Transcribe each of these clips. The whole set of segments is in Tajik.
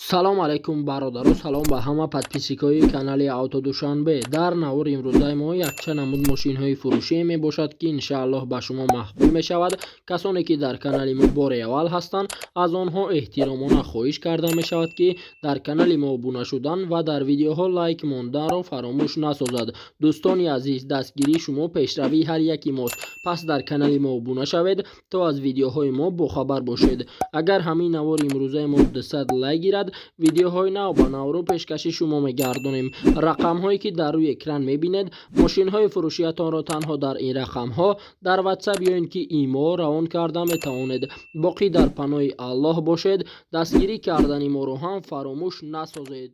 Салом алайкум, бародаро, салом ба ҳама подписчикои канали Авто Душанбе. Дар навори имрӯзаи мо якчанд намуд мошинҳои фурӯшӣ мебошад, ки иншааллоҳ ба шумо маъқул мешавад. Касоне ки дар канали мо бори аввал ҳастанд, аз онҳо эҳтиромона хоҳиш карда мешавад, ки дар канали мо обуна шудан ва дар видеоҳо лайк монданро фаромӯш насозад. Дӯстони азиз, дастгирии шумо пешравии ҳар яки мост, пас дар канали мо обуна шавед, то аз видеоҳои мо бохабар бошед. Агар ҳамин навори имрӯзаи мо 200 лайк гирад, видеоҳои нав ба навро пешкаши шумо мегардонем. Рақамҳое ки дар рӯи экран мебинед, мошинҳои фурӯшиятонро танҳо дар ин рақамҳо дар Ватсап ё ин ки имо равон карда метавонед. Боқӣ дар паноҳи Аллоҳ бошед, дастгирӣ кардани моро ҳам фаромӯш насозед.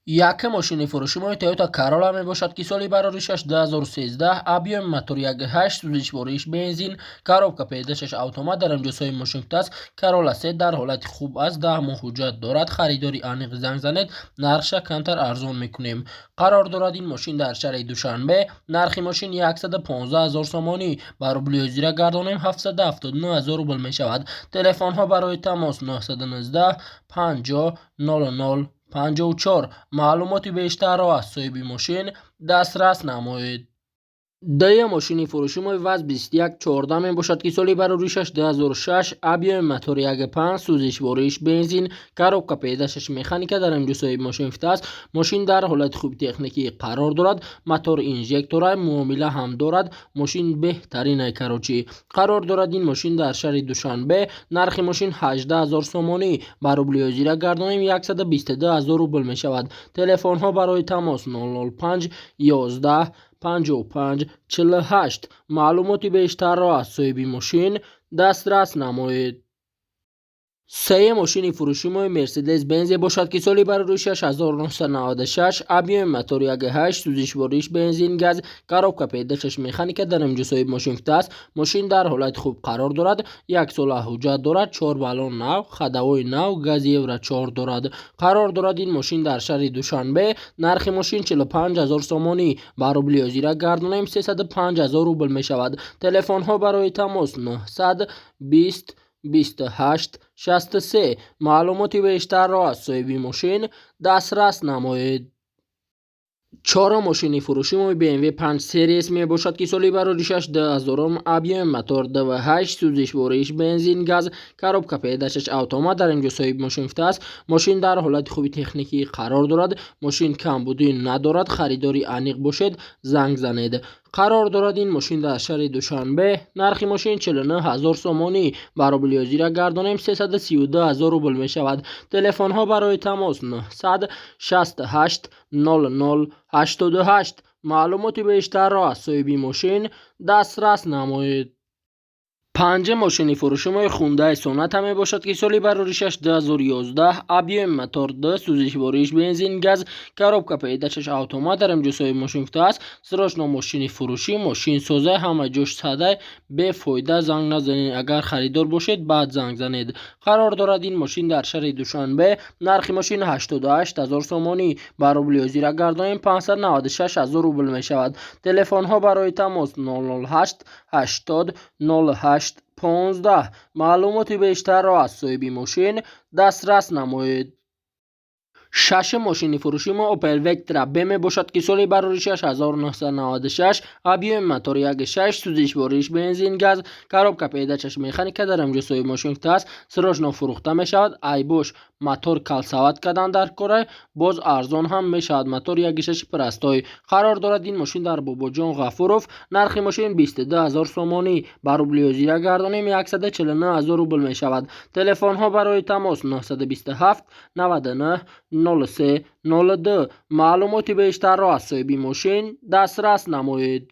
Якум мошини фурӯши мо Toyota Corolla мебошад, ки соли бароришаш 2013, объёми мотор 1.8, сӯзишвориш бензин, коробка П6 автомат, дар инҷо соҳиби мошин аст. Corolla 3 дар ҳолати хуб аст, 10 моҳ ҳуҷҷат дорад. Харидори аниқ занг занед, нархша камтар арзон мекунем. Қарор дорад ин мошин дар шаҳри Душанбе. Нархи мошин 115 0 сомонӣ, ба рубли ҳозира гардонем, 779 0 рубл мешавад. Телефонҳо барои тамос 919 50 00 54. Маълумоти бештарро аз соҳиби мошин дастрас намоед. Дуюм мошини фурӯши мо ВАЗ 2114 мебошад, ки соли бароришаш 2006, объёми мотори 1.5, сӯзишвориш бензин, коробка П6 механика, дар инҷо соҳиби мошин аст. Мошин дар ҳолати хуби техникӣ қарор дорад, мотор инжектора, муомила ҳам дорад, мошин беҳтарин. Короче, қарор дорад ин мошин дар шаҳри Душанбе. Нархи мошин 18 0 сомонӣ, ба рубли ҳозира гардонем, 122 0 рубл мешавад. Телефонҳо барои тамос 005 11 55 48. Маълумоти бештарро аз соҳиби мошин дастрас намоед. Сеюм мошини фурӯши мо Мерседес Бензе бошад, ки соли бароришаш 1996, объёми мотор 1.8, сӯзишвориш бензин газ, коробка П6 механика, дар инҷо соҳиби мошин аст. Мошин дар ҳолати хуб қарор дорад, як сола ҳуҷҷат дорад, чор баллон нав, ходовой нав, гази Евро 4 дорад. Қарор дорад ин мошин дар шаҳри Душанбе. Нархи мошин 45 0 сомонӣ, ба рубли ҳозира гардонем, 305 0 рубл мешавад. Телефонҳо барои тамос 900 20 28 63. Маълумоти бештарро аз соҳиби мошин дастрас намоед. Чорум мошини фурӯши мо BMW 5 Series мебошад, ки соли бароришаш 2000, объёми мотор 2.8, сӯзишвориш бензин газ, коробка П6 автомат, дар инҷо соҳиби мошин аст. Мошин дар ҳолати хуби техникӣ қарор дорад, мошин камбудӣ надорад. Харидори аниқ бошед, занг занед. Қарор дорад ин мошин дар шаҳри Душанбе. Нархи мошин 49 0 сомонӣ, ба рубли ҳозира гардонем, 332 0 рубл мешавад. Телефонҳо барои тамос 900 68 00 88. Маълумоти бештарро аз соҳиби мошин дастрас намоед. Панҷум мошини фурӯши мо Хундай Соната мебошад, ки соли бароришаш 2011, объёми мотор 2, сӯзишвориш бензин газ, коробка П6 автомат, дар инҷо соҳиби мошин аст. Срочно мошини фурӯшӣ, мошин созай, ҳама ҷош садай, бефоида занг назанед, агар харидор бошед, баъд занг занед. Қарор дорад ин мошин дар шаҳри Душанбе. Нархи мошин 88 0 сомонӣ, ба рубли ҳозира гардонем, 596 0 рубл мешавад. Телефонҳо барои тамос 008 80 08 15. Маълумоти бештарро аз соҳиби мошин дастрас намоед. Шашум мошини фурӯши мо Opel Vectra B мебошад, ки соли бароришаш 1996, объёми мотор 1.6, сӯзишвориш бензин газ, коробка П6 механика, дар инҷо соҳиби мошин аст. Срочно фурӯхта мешавад. Айбош мотор калсават кардан дар кора, боз арзон ҳам мешавад. Мотор 1.6 простой. Қарор дорад ин мошин дар Бобоҷон Ғафуров. Нархи мошин 22 0 сомонӣ, ба рубли ҳозира гардонем, 149 0 рубл мешавад. Телефонҳо барои тамос 927 99 03 02. Маълумоти бештарро аз соҳиби мошин дастрас намоед.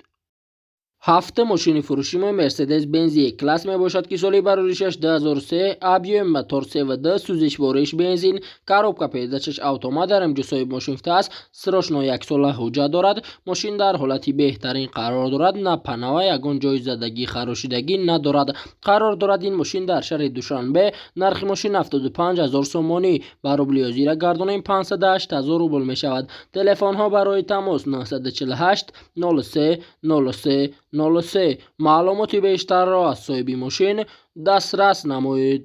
Ҳафтум мошини фурӯши мо Мерседес Бенз Е класс мебошад, ки соли бароришаш 2003, объёми мотор 3.2, сӯзишвориш бензин, коробка П6 автомат, дар инҷо соҳиби мошин аст. Срочно, як сола ҳуҷҷат дорад. Мошин дар ҳолати беҳтарин қарор дорад, на панава, ягон ҷои задагӣ, харошидагӣ надорад. Қарор дорад ин мошин дар шаҳри Душанбе. Нархи мошин 75 0 сомонӣ, ба рубли ҳозира гардонем, 508 0 рубл мешавад. Телефонҳо барои тамос 948 03 03 03. Маълумоти бештарро аз соҳиби мошин дастрас намоед.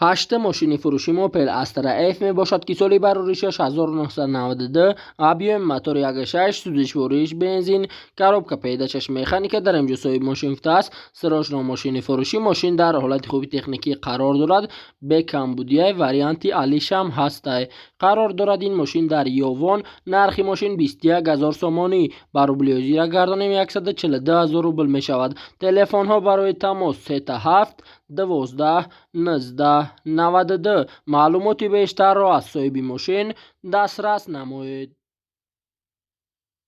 Ҳаштум мошини фурӯши мо Opel Astra F мебошад, ки соли бароришаш 1992, объём мотори 1.6, сӯзишвориш бензин, коробка передачаш механика. Дар инҷо соҳиби мошин гуфтааст: срочно мошини фурӯшӣ. Мошин дар ҳолати хуби техникӣ қарор дорад, бекамбудияй, варианти алишам ҳастай. Қарор дорад ин мошин дар Ёвон. Нархи мошин 21 000 сомонӣ, ба рубли ҳозира гардонем, 142 000 рубл мешавад. Телефонҳо барои тамос: 7 12 19 92. Маълумоти бештарро аз соҳиби мошин дастрас намоед.